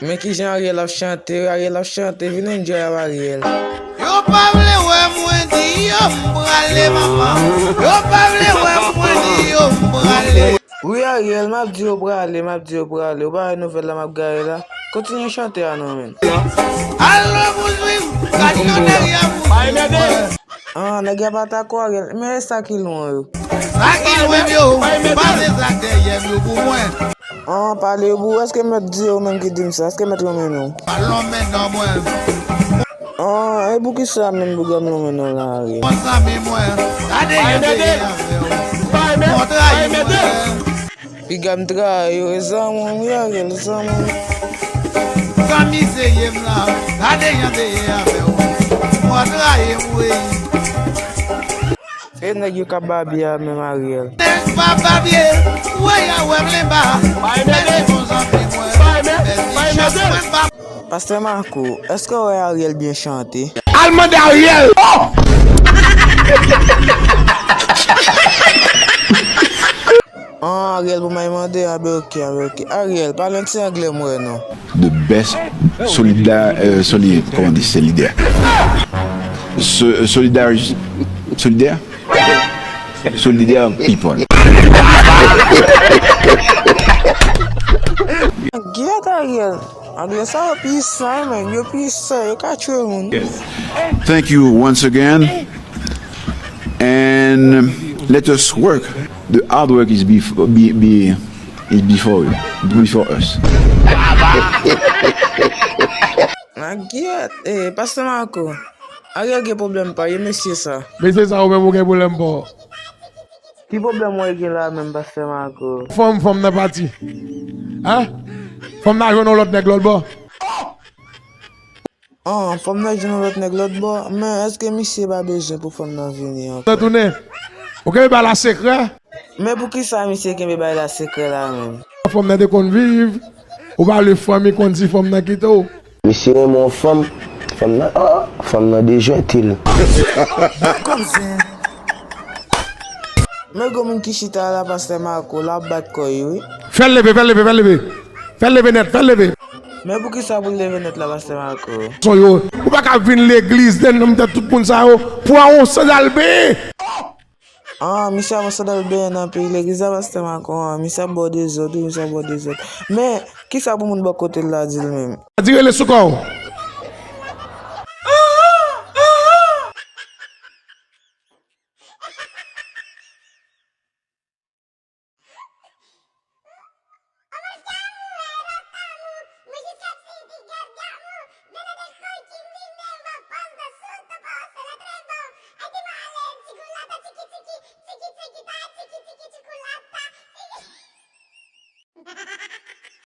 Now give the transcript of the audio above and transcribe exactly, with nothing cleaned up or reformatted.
Men kijan Ariel ap chante, Ariel ap chante, vin enjoy ak Ariel. Yo pa vle wè mwen di yo m prale, mama. Yo pa vle wè mwen di yo m prale. Wi, Ariel, m ap di yo prale, m ap di yo prale. Ou pa wè nouvèl la m ap gaye la? Kontinye chante a non, men. Al lwen pou jwi m, kach nan dèyè pou jwi m, mwen. Ah, nèg y ap atake w, Ariel. Men e sa ki lwen yo. Sa ki lwen m yo, pase sa k dèyè m yo pou mwen. Ah, pale pou, èske m mèt di yo menm ki di m sa? Èske m mèt lonmen non? Pa lonmen non mwen. Ah, e pou ki sa menm pou gade m lonmen non la, Ariel? Mwen zanmi mwen, gade yon dèyè avè w. Mwen trayi mwen. Piga m trayi w, e zanmi w, wi, Ariel, e zanmi w. Zanmi serye m la, gade jan dèyè avè w. Mwen trayi m, wi. E nèg yo k ap babye a menm, Ariel? Nèg pa babye, wè y a wè m lenba. Mèsi bon zanmi mwen. Mèsi chans mwen pa. Pastè Marco, èske w wè Ariel byen chante? Al mande Ariel! Oh! Ah, Ariel pou m al mande, ah ben ok, ah ben ok. Ariel, pale yon ti anglè m wè non. The best solida, euh, soli, comment on dit, solidaire. So, euh, solidaire, solidaire? Solidaire people. Gyèt Ariel. Anglè sa yo pwisan, men yo pwisan, yo ka tchwe moun. Thank you once again. And let us work. The hard work is before, be, be, is before you, before us. Nan gyèt, eh, Pastè Marco, Ariel gen pwoblèm pa, e mesye sa. Mesye sa ou menm ou gen pwoblèm pa. Ki pwoblèm w gen la menm, Pastè Marco? Fanm, fanm nan pati. Hein? Fanm nan jwenn yon lòt nèg lòt bò. Ah, fanm nan jwenn yon lòt nèg lòt bò, men èske misye pa bezwen pou fanm nan vini ankò? Nan tounen. Ou kenbe bagay la sekrè? Men poukisa misye kenbe bagay la sekrè la menm? Fanm nan te konn viv, ou pa vle fanmi konn si fanm nan kite w. Misye renmen yon fanm, fanm nan, oh, fanm nan dejwentil. Men gwo moun ki chita la, Pastè Marco, l ap bat kò l wi. Fè l leve, fè l leve, fè l leve. Fè l leve nèt, fè l leve. Men poukisa pou l leve nèt la, Pastè Marco? Son yo, ou pa ka vin legliz, den nan mitan tout moun sa yo, pou a yon sandal benyen. Ah, misye ap yon sandal benyen nan peyi legliz la, Pastè Marco, ah, misye ap ba w dezòd, wi, misye ap ba w dezòd. Men, kisa pou moun bò kote l la di l menm? Di rele sou kò w.